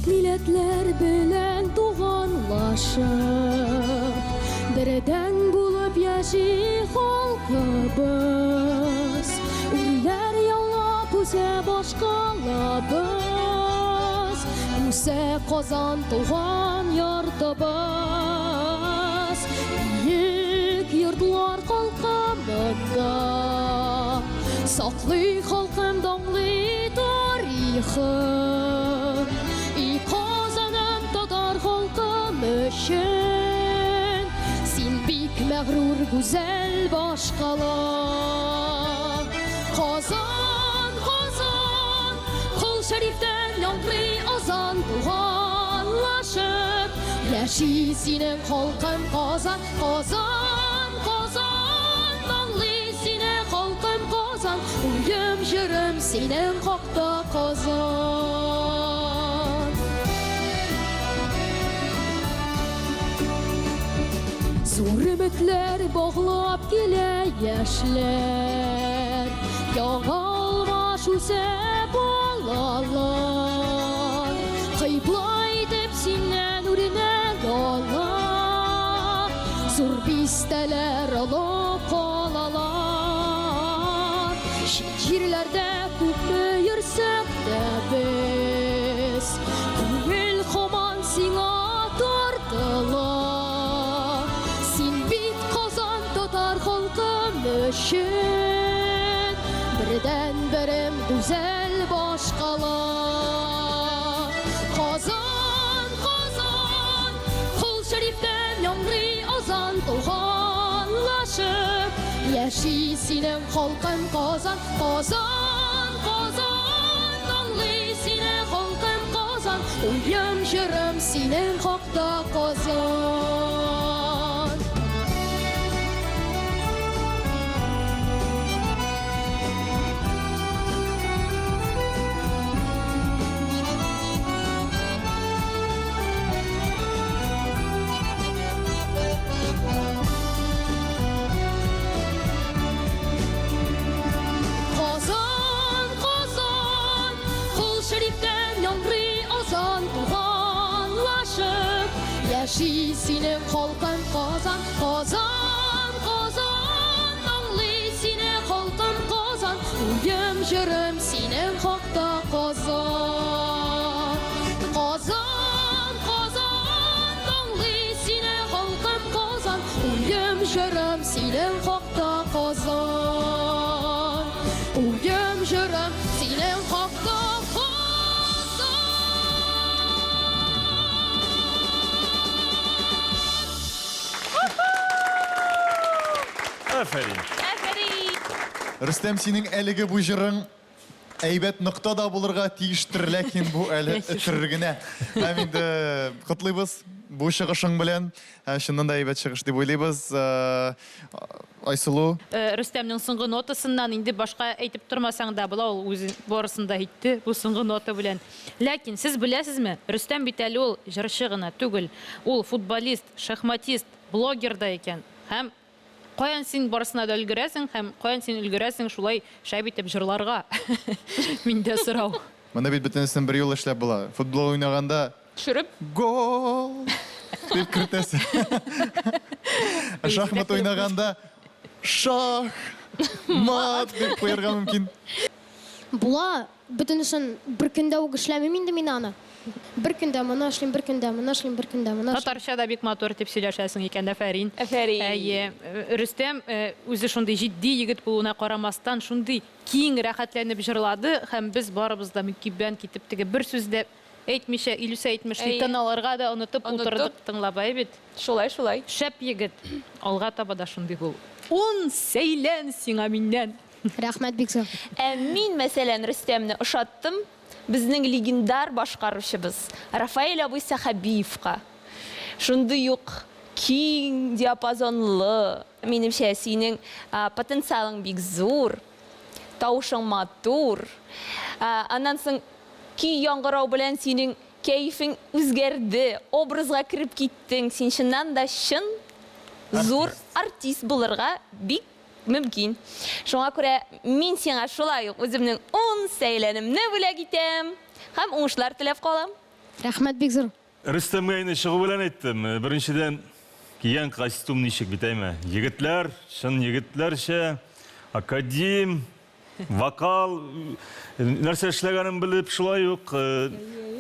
Милләтләр белән туганлашып, Бердәм булып яши халкыбыз. Үрләр яулап үсә башкалабыз, Үсә Казан туган йортыбыз. Биек йортлар калка монда, Саклый халкым данлы тарихын. И Казаным татар халкым өчен, Син бик мәгърур гүзәл башкала. Казан, Казан, Кол Шәрифтән яңгырый азан, Туганлашып яши синең халкың Казан, Казан, Казан, Моңлый сине халкым Казан, Уем, җырым синең хакта Казан. Зур өметләр баглап килә яшьләр, Яңа алмаш үсә балалар. Кыйбла итеп синнән үрнәк ала, Зур бистәләр олы калалар. Чит җирләрдә күпме йөрсәк тә без, Күңел һаман сиңа тартыла. Син бит Казан татар халкым өчен, Бердән-берем гүзәл башкала. Казан, Казан, Кол Шәрифтән яңгырый азан, Туганлашып яши синең халкың Казан, Казан, Казан, Данлый сине халкым Казан, Уем, җырым синең хакта Казан. Казан, Казан, Кол Шәрифтән яңгырый азан, Туганлашып яши синең халкың Казан, Казан, Казан, Моңлый сине халкым Казан, Уем, җырым синең хакта Казан. Казан, Казан, Моңлый сине халкым Казан, Уем, җырым синең хакта Казан. Уем, җырым синең хакта Казан. Афәрин. Афәрин! Рөстәм, синең әлеге бу җырың әйбәт нокта да булырга тиештер, ләкин бу әле өтер генә. Һәм инде котлыйбыз бу чыгышың белән. Чыннан да әйбәт чыгыш дип уйлыйбыз. Айсылу. Рөстәмнең соңгы нотасыннан инде башка әйтеп тормасаң да була, ул үзе барысын да әйтте бу соңгы нота белән. Ләкин сез беләсезме, Рөстәм бит әле ул җырчы гына түгел, ул футболист, шахматист, блогер да икән. Һәм каян син барысына да өлгерәсең һәм каян син өлгерәсең шулай шәп итеп җырларга? Миндә сорау. Моны бит бөтенесен берьюлы эшләп була. Футбол уйнаганда Төшереп. Гол! Дип кертәсең. Шахмат уйнаганда шах, мат дип куярга мөмкин. Була, бөтенесен бер көндә үк эшләмим инде мин аны. Бер көндә моны эшлим, бер көндә моны эшлим, бер көндә моны эшлим. Татарча да бик матур итеп сөйләшәсең икән, афәрин. Афәрин. Әйе, Рөстәм үзе шундый җитди егет булуына карамастан, шундый киң, рәхәтләнеп җырлады һәм без барыбыз да мөкиббән китеп теге бер сүз дә әйтмичә, Илүсә әйтмешли, тын алырга да онытып утырдык тыңлап, әй бит. Шулай, шулай. Шәп егет. Алга таба да шундый бул. Ун сәйлән сиңа миннән. Рәхмәт бик зур. Ә мин, мәсәлән, Рөстәмне ошаттым безнең легендар башкаручыбыз Рафаэль абый Сәхәбиевка. Шундый ук киң диапазонлы, минемчә, синең потенциалың бик зур, тавышың матур. Аннан соң көй яңгырау белән синең кәефең үзгәрде, образга кереп киттең. Син чыннан да чын зур артист булырга бик мөмкин. Шуңа күрә мин сиңа шулай ук үземнең ун сәйләнемне бүләк итәм һәм уңышлар теләп калам. Рәхмәт бик зур. Рөстәмгә инде чыгу белән әйттем. Беренчедән, кигән костюм ничек бит, әйме? Егетләр, чын егетләрчә, академ, вокал, нәрсә эшләгәнен белеп, шулай ук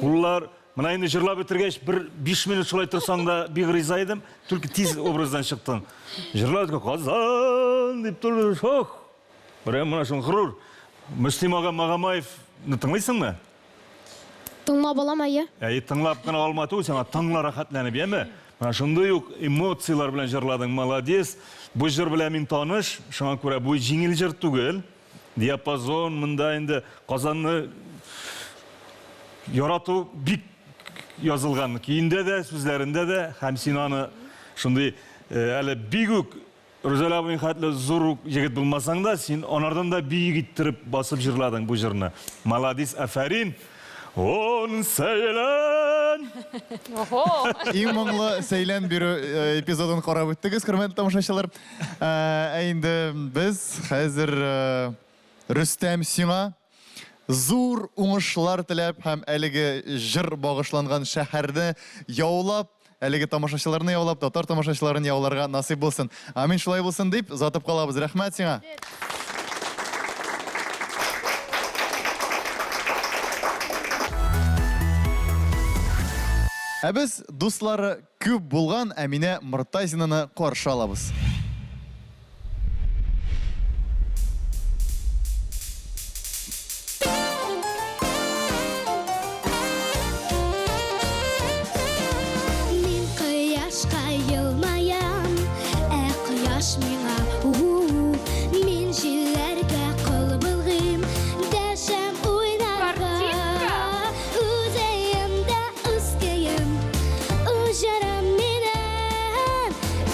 куллар. Менә инде җырлап бетергәч, бер 5 минут шулай торсаң да бик риза идем. Только тиз образдан чыктың. Җырлап беткәч, Казан дип торды. Ох! Прям менә шул горур. Мөслим ага Магомаевны тыңлыйсыңмы? Тыңлап алам, әйе. Әйе, тыңлап кына алма түгел, сиңа тыңла рәхәтләнеп, яме? Менә шундый ук эмоцияләр белән җырладың, молодец. Бу җыр белән мин таныш, шуңа күрә бу җиңел җыр түгел. Диапазон, монда инде Казанны ярату бик язылган көендә дә, сүзләрендә дә, һәм син аны шундый әле бик үк Рүзәл абыең хәтле зур ук егет булмасаң да, син анардан да биек иттереп басып җырладың бу җырны. Маладис, афәрин! Он сәйлән! Охо! Иң моңлы сәйлән бирү э, эпизодын карап үттегез, хөрмәтле тамашачылар. Э, ә инде без хәзер э, Рөстәм сиңа зур уңышлар теләп һәм әлеге җыр багышланган шәһәрне яулап, әлеге тамашачыларны яулап, татар тамашачыларын яуларга насыйп булсын. Амин, шулай булсын дип, озатып калабыз. Рәхмәт сиңа. Ә без дуслары күп булган Әминә Мортазинаны каршы алабыз. Мин кояшка елмаям, ә кояш миңа у-у. Мин җилләргә кул болгыйм, дәшәм уйнарга. Үз өемдә үз көем, үз җырым минем.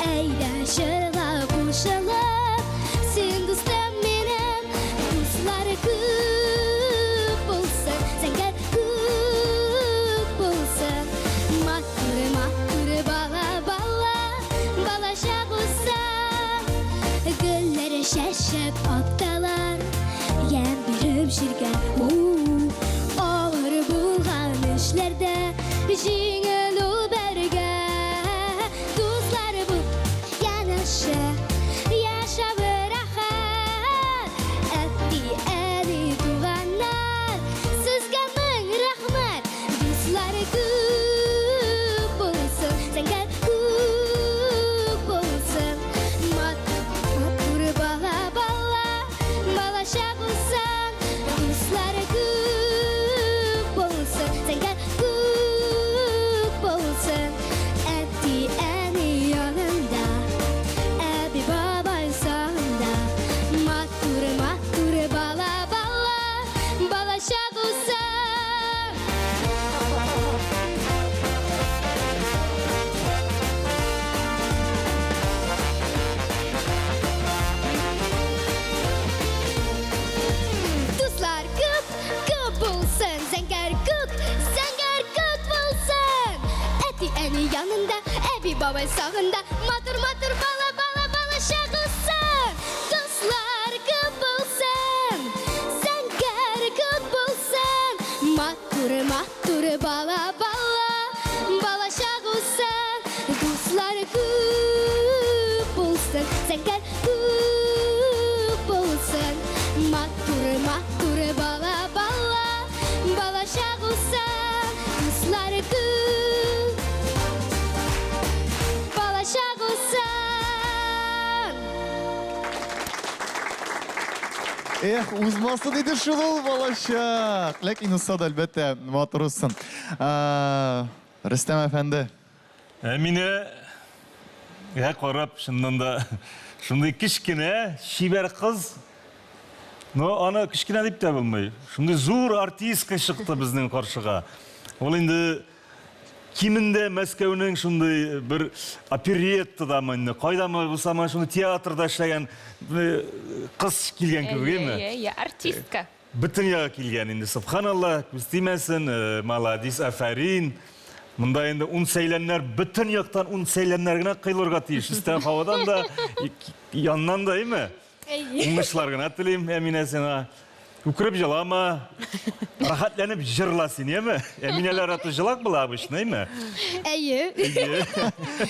Әйдә җырга кушылып, син дустым минем. Дуслар күп булсын, зәңгәр күк булсын. Матур, матур бала, бала, балачак узса. Гөлләр чәчәк аталар, ямь биреп җиргә. Авыр булган эшләрдә җиңел ул бергә. Дуслар бу янәшә, яшәп рәхәт. Әти, әни, туганнар, сезгә мең рәхмәт. Дуслар күп булсын, зәңгәр күк булсын. Матур, матур бала, бала, балачак узсын. Дуслар күп булсын, зәңгәр күк булсын. Әти, әни янында, әби, бабай сагында. Матур, матур бала, бала, балачак узсын. Дуслар күп, күп булсын, зәңгәр күк, зәңгәр күк булсын. Әти, әни янында, әби, бабай сагында, матур, матур бала, бала, бала чагылсын. Дуслар күп булсын, зәңгәр күк булсын. Матур, матур бала, бала, бала чагылсын. Дуслар күп булсын, зәңгәр күк булсын. Матур, матур бала, бала, бала чагылсын. Дуслар күп, бала чагылсын. Эх, узмасын иде шул ул балачак. Ләкин узса да, әлбәттә, матур узсын. Рөстәм әфәнде. Әминә гә карап, чыннан да шундый кечкенә, чибәр кыз. Но аны кечкенә дип тә булмый. Шундый зур артистка чыкты безнең каршыга. Ул инде кимендә Мәскәүнең шундый бер опереттадамы инде, кайдамы булсамы, шундый театрда эшләгән кыз килгән кебек, әйеме? Әйе, әйе, артистка. Бөтен ягы килгән инде, субханалла, күз тимәсен, маладис, афәрин. Монда инде ун сәйләннәр, бөтен яктан ун сәйләннәр генә коелырга тиеш. Өстән һавадан да, яннан да, әйеме? Әйе. Уңышлар гына телим, Әминә, сиңа. Үкереп җылама, рәхәтләнеп җырла син, яме? Әминәләр аты җылак була обычно, әйме? Әйе. Әйе.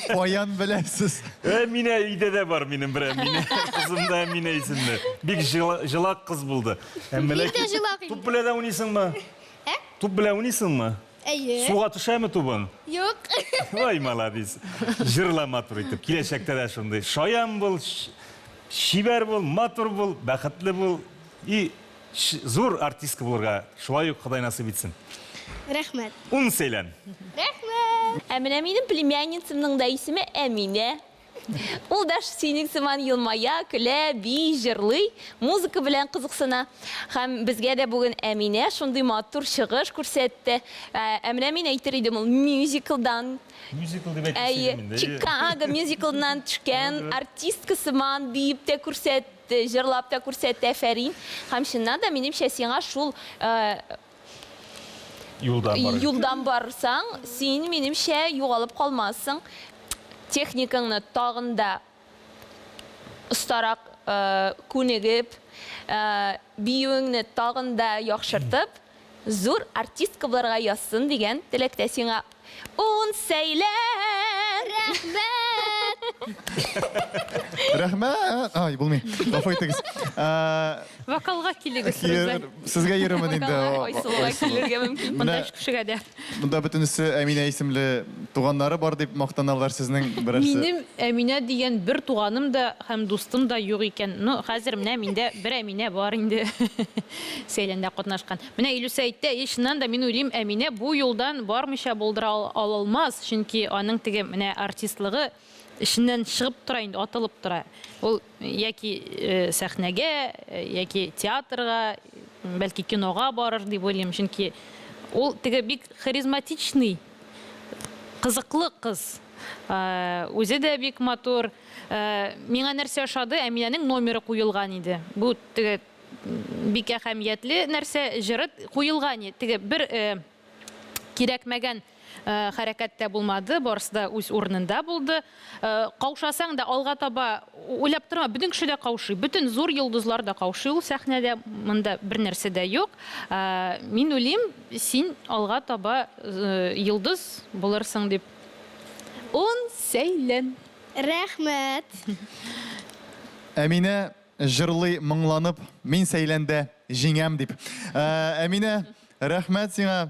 Каян беләсез? Әминә өйдә дә бар минем бер Әминә. Кызым да Әминә исемле. Бик җылак кыз булды. Мин дә җылак инде. Туп белән дә уйныйсыңмы? Ә? Туп белән уйныйсыңмы? Әйе. Суга төшәме тубың? Юк. Ой, молодец. Җырла матур итеп. Киләчәктә дә шундый. Шаян бул, чибәр бул, матур бул, бәхетле бул. И зур артистка булырга шулай ук Ходай насыйп итсен. Рәхмәт. Ун сәйлән. Рәхмәт. Ә менә минем племянницамның да исеме Әминә. Ул да синең сыман елмая, көлә, бии, җырлый, музыка белән кызыксына. Һәм безгә дә бүген Әминә шундый матур чыгыш күрсәтте. Ә менә мин әйтер идем, ул мюзиклдан. Мюзикл дип әйтәсе идем инде. Чикаго мюзиклыннан төшкән артистка сыман биеп тә күрсәтте. Җырлап та күрсәтте, афәрин. Һәм чыннан да, минемчә, сиңа шул юлдан барыр. Юлдан барсаң, син, минемчә, югалып калмассың. Техникаңны тагын да остарак күнегеп, биюеңне тагын да яхшыртып, зур артистка булырга язсын дигән теләктә сиңа. Ун сәйлән! Рәхмәт! Рәхмәт! Ай, булмый. Гафу итегез. Вокалга килегез, Рүзәл. Сезгә йөрүмен инде. Айсылуга килергә мөмкин. Монда өч кешегә дә. Монда бөтенесе Әминә исемле туганнары бар дип мактаналар сезнең берәрсе. Минем Әминә дигән бер туганым да һәм дустым да юк икән. Ну, хәзер менә миндә бер Әминә бар инде. Сәйләндә катнашкан. Менә Илүсә әйтте, әйе, чыннан да мин уйлыйм, Әминә бу юлдан бармыйча булдыра алмас, чөнки аның теге менә артистлыгы эченнән чыгып тора инде, атылып тора. Ул яки сәхнәгә, яки театрга, бәлки кинога барыр дип уйлыйм, чөнки ул теге бик харизматичный, кызыклы кыз. Үзе дә бик матур. Миңа нәрсә ошады, Әминәнең номеры куелган иде. Бу теге бик әһәмиятле нәрсә, җыры куелган иде. Теге бер кирәкмәгән хәрәкәт тә булмады, барысы да үз урынында булды. Каушасаң да алга таба уйлап торма, бөтен кеше дә каушый, бөтен зур йолдызлар да каушый ул сәхнәдә, монда бер нәрсә дә юк. Мин уйлыйм, син алга таба йолдыз булырсың дип. Ун сәйлән. Рәхмәт. Әминә җырлый моңланып, мин сәйләндә җиңәм дип. Әминә, рәхмәт сиңа.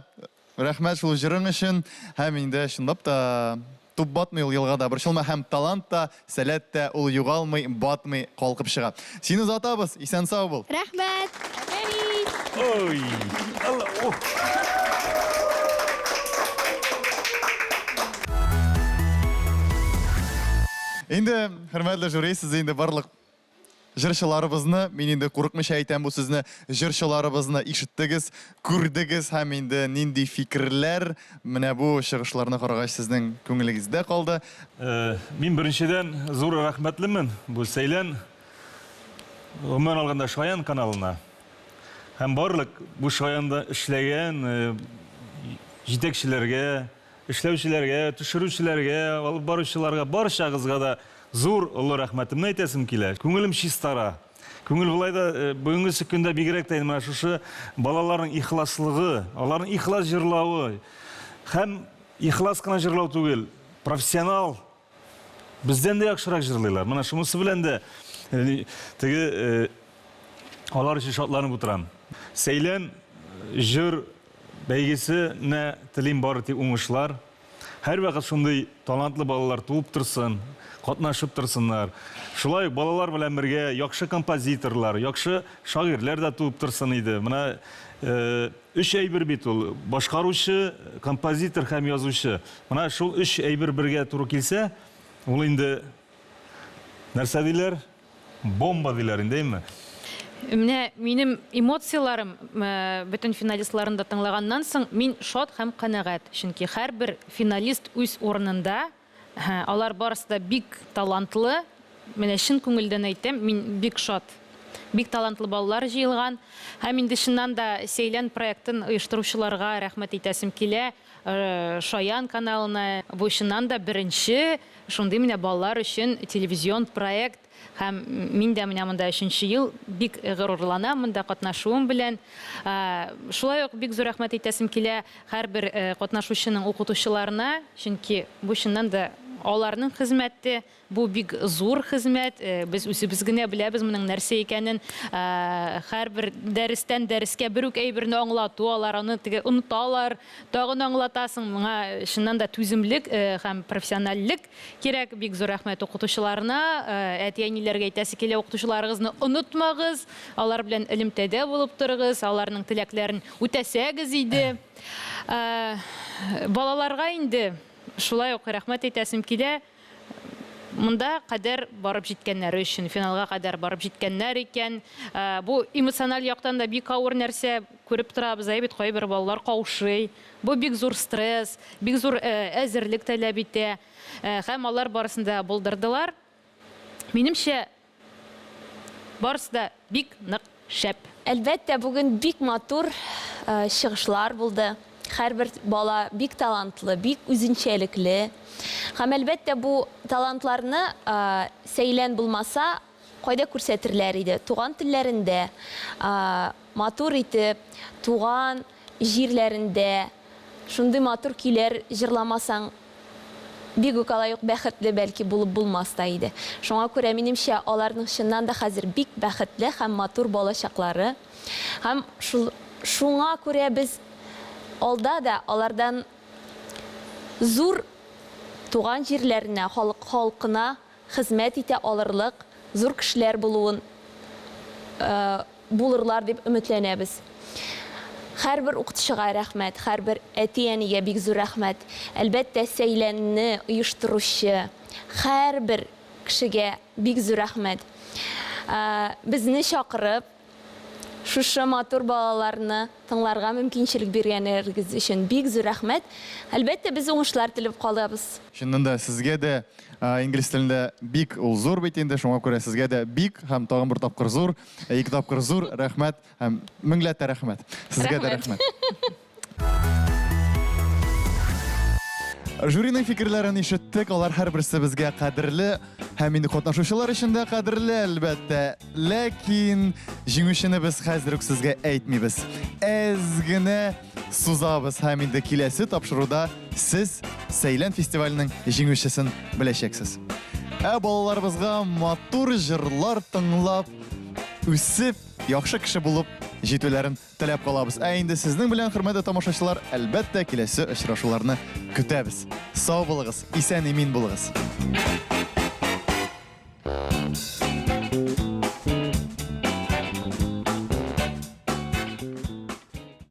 Рәхмәт шул җырың өчен. Һәм инде чынлап та туп батмый ул елгада, борчылма һәм талант та, сәләт тә ул югалмый, батмый, калкып чыга. Сине озатабыз, исән-сау бул. Рәхмәт. Афәрин. Ой, Алла, ох. Инде, хөрмәтле жюри, сез инде барлык Җырчыларыбызны, мин инде курыкмыйча әйтәм бу сүзне, җырчыларыбызны ишеттегез, күрдегез һәм инде нинди фикерләр менә бу чыгышларны карагач сезнең күңелегездә калды? Мин беренчедән зур рәхмәтлемен бу Сәйлән, гомумән алганда Шаян каналына һәм барлык бу Шаянда эшләгән җитәкчеләргә, Эшләүчеләргә, төшерүчеләргә, алып баручыларга, барчагызга да зур олы рәхмәтемне әйтәсем килә. Күңелем чистара. Күңел болай да бүгенгесе көндә бигрәк тә инде менә шушы балаларның ихласлыгы, аларның ихлас җырлавы һәм ихлас кына җырлау түгел, профессионал бездән дә яхшырак җырлыйлар. Менә шунысы белән дә теге алар өчен шатланып утырам. Сәйлән җыр Бәйгесе нә телим бары тик уңышлар. Һәрвакыт шундый талантлы балалар туып торсын, катнашып торсыннар. Шулай ук балалар белән бергә яхшы композиторлар, яхшы шагыйрьләр дә туып торсын иде. Менә өч әйбер бит ул, башкаручы, композитор һәм язучы. Менә шул өч әйбер бергә туры килсә, ул инде нәрсә диләр? Бомба диләр инде, әйме? Менә минем эмоцияләрем бөтен финалистларны да тыңлаганнан соң, мин шат һәм канәгать. Чөнки һәрбер финалист үз урынында, алар барысы да бик талантлы. Менә чын күңелдән әйтәм, мин бик шат. Бик талантлы балалар җыелган. Һәм инде чыннан да Сәйлән проектын оештыручыларга рәхмәт әйтәсем килә. Шаян каналына. Бу чыннан да беренче шундый менә балалар өчен телевизион проект. Һәм мин дә менә монда өченче ел бик горурланам монда катнашуым белән. Шулай ук бик зур рәхмәт әйтәсем килә һәрбер катнашучының укытучыларына, чөнки бу чыннан да аларның хезмәте, бу бик зур хезмәт, без үзебез генә беләбез моның нәрсә икәнен. Һәрбер дәрестән дәрескә бер үк әйберне аңлату, алар аны теге оныталар, тагын аңлатасың. Моңа чыннан да түземлек һәм профессиональлек кирәк. Бик зур рәхмәт укытучыларына, әти-әниләргә әйтәсе килә, укытучыларыгызны онытмагыз, алар белән элемтәдә булып торыгыз, аларның теләкләрен үтәсәгез иде. Балаларга инде шулай ук рәхмәт әйтәсем килә. Монда кадәр барып җиткәннәре өчен, финалга кадәр барып җиткәннәр икән. Бу эмоциональ яктан да бик авыр нәрсә, күреп торабыз, әйе бит, кайбер балалар каушый. Бу бик зур стресс, бик зур әзерлек таләп итә. Һәм алар барысын да булдырдылар. Минемчә, барысы да бик нык шәп. Әлбәттә, бүген бик матур чыгышлар булды. Һәрбер бала бик талантлы, бик үзенчәлекле. Һәм, әлбәттә, бу талантларны сәйлән булмаса, кайда күрсәтерләр иде? Туган телләрендә, матур итеп, туган җирләрендә шундый матур көйләр җырламасаң, бик үк алай ук бәхетле бәлки булып булмас та иде. Шуңа күрә, минемчә, аларның чыннан да хәзер бик бәхетле һәм матур балачаклары. Һәм шул шуңа күрә без алда да алардан зур туган җирләренә, халык халкына хезмәт итә алырлык зур кешеләр булуын булырлар дип өметләнәбез. Һәрбер укытучыга рәхмәт, һәрбер әти-әнигә бик зур рәхмәт. Әлбәттә, Сәйләнне оештыручы һәрбер кешегә бик зур рәхмәт. Безне чакырып, шушы матур балаларны тыңларга мөмкинчелек биргәнегез өчен бик зур рәхмәт. Әлбәттә, без уңышлар телеп калабыз. Чыннан да, сезгә дә инглиз телендә бик ул зур бит инде, шуңа күрә сезгә дә бик һәм тагын бер тапкыр зур, ике тапкыр зур рәхмәт һәм меңләтә рәхмәт. Сезгә дә рәхмәт. Жюриның фикерләрен ишеттек, алар һәрберсе безгә кадерле һәм инде катнашучылар өчен дә кадерле, әлбәттә. Ләкин җиңүчене без хәзер үк сезгә әйтмибез. Әз генә сузабыз һәм инде киләсе тапшыруда сез Сәйлән фестиваленең җиңүчесен беләчәксез. Ә балаларыбызга матур җырлар тыңлап, үсеп, яхшы кеше булып җитүләрен теләп калабыз. Ә инде сезнең белән, хөрмәтле тамашачылар, әлбәттә, киләсе очрашуларны көтәбез. Сау булыгыз, исән-имин булыгыз.